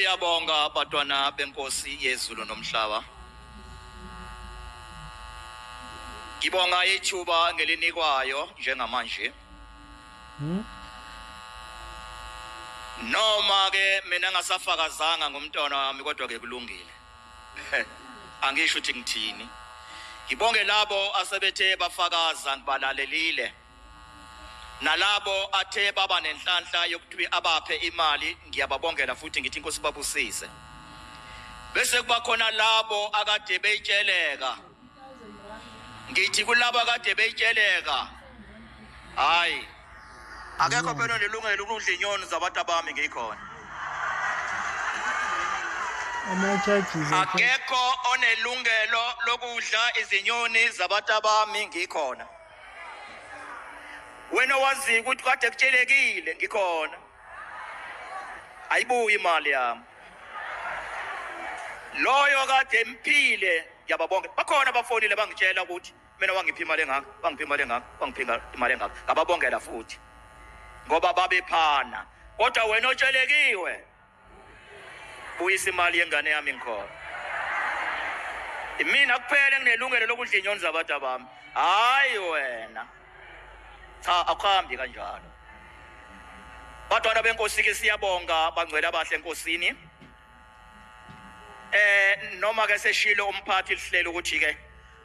Siyabonga batwana benkosi yezulu nomhlaba. Ngibonga ithuba ngelinikwayo njengamanje. Noma ke mina ngasafakazanga ngomntwana wami kodwa ke kulungile. Angisho ukuthi ngithini. Ngibonge labo asebethe bafakaza ngibalalelile. Nalabo athe baba nenhlanhla yokuthi abaphe imali ngiyababongela futhi ngithi inkosi babusise. Bese kuba khona labo akade beyitsheleka. Ngithi kulabo akade beyitsheleka. Hayi. Akekho phela onelungelo ukudla inyoni zabantu abami ngikhona. Ama-charges. Akekho onelungelo lokudla izinyoni zabantu abami ngikhona. Wena wazi ukuthi kade kutshelekile ngikhona. Ayibuyi imali yami. Loyo kade emphile ngiyababonga. Bakhona abafonile bangitshela ukuthi mina wangipha imali engaka, wangipha imali engaka, wangipha imali engaka. Ngababongela futhi. Ngoba babephana. Kodwa wena otshelekiwe buyisa imali yengane yami ngikhona. Imina kuphela enginelungelo lokudla inyoni zabantu abami. Hayi wena. Cha akuhambi kanjalo. Badwana benkosi ke siyabonga bangcwele abahle enkosini. Noma ke seshilo umphathi lihlelo ukuthi ke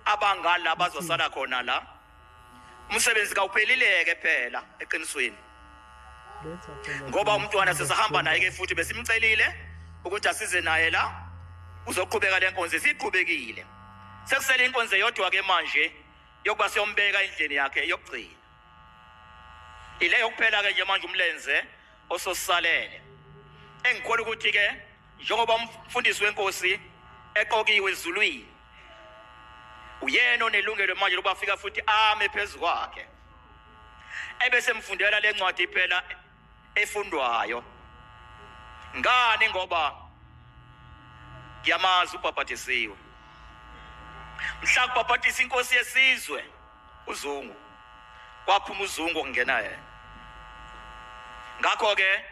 abangala bazosala khona la. Umsebenzi kawuphelileke phela eqinisweni. Ngoba umntwana sesahamba naye ke futhi besimcelile ukuthi asize naye la uzoqhubeka lenkonzo isiqhubekile. Sekusele inkonzo yodwa ke manje yokuba siyombeka endlini yakhe yokugcina. Ile yokuphela ke nje manje umlenze ososalele. Engikholwa ukuthi ke njengoba umfundisi wenkosi eqokiwe ezulwini uyena onelungelo manje lokuba afika futhi ame phezu kwakhe. Ebese mfundela lencwadi phela efundwayo. Ngani? Ngoba ngiyamazi ubhabhatisiwe. Mhla kubhabhatisa inkosi yesizwe uZungu, kwaphuma uZungu kungena yena. Ngakho ke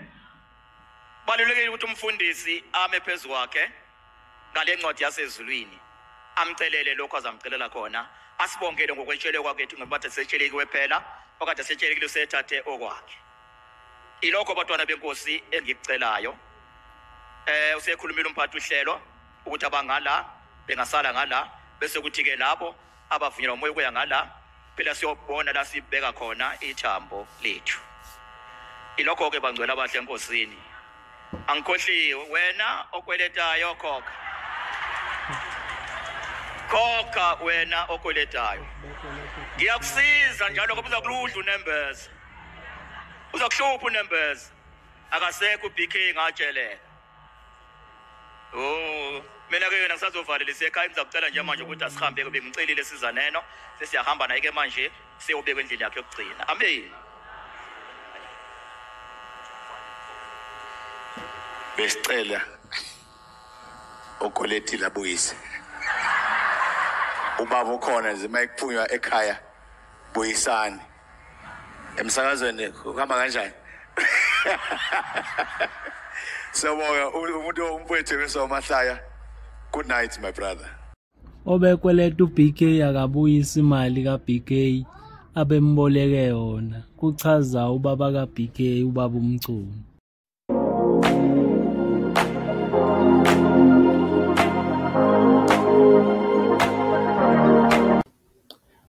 balulekile ukuthi umfundisi ame phezu kwakhe ngale ncwadi yasezulwini, amcelele lokho azamcelela khona, asibongele ngokwetshelekwa kwethu ngoba bathi setshelekile phela, okade setshelekile sethathe okwakhe. Ilokho bantwana benkosi engikucelayo. Usekhulumile umphathi uhlelo ukuthi abangala bengasala ngala, bese kuthi ke labo abavunyelwa umoya ukuya ngala phela siyobona la sibeka khona ithambo lethu. Ilokho ke bangcwele abahle enkosini. Angikhohliwe wena okweletayo khokha. Khokha wena okweletayo. Ngiyakusiza njalo ngoba uzakuludla unembeza. Uzakuhlupha unembeza. Akasekho uBK ngatsheleka. Oh, mina ke yena ngisazovalelisa ekhaya ngizakucela nje manje ukuthi asihambe ke bengicelile sizaneno sesiyahamba naye ke manje siyobeka endlini yakhe yokugcina. Amen. Besicela okoletile abuyise. Ubaba ukhona nje mayekuphunywa ekhaya buyisani. Emsakazweni kuhamba kanjani? Siyabonga umuntu umfowethu besomahlaya. Good night my brother. Obekweleta uBK akabuyisa imali kaBK abemboleke yona, kuchaza ubaba kaBK ubaba uMchunu.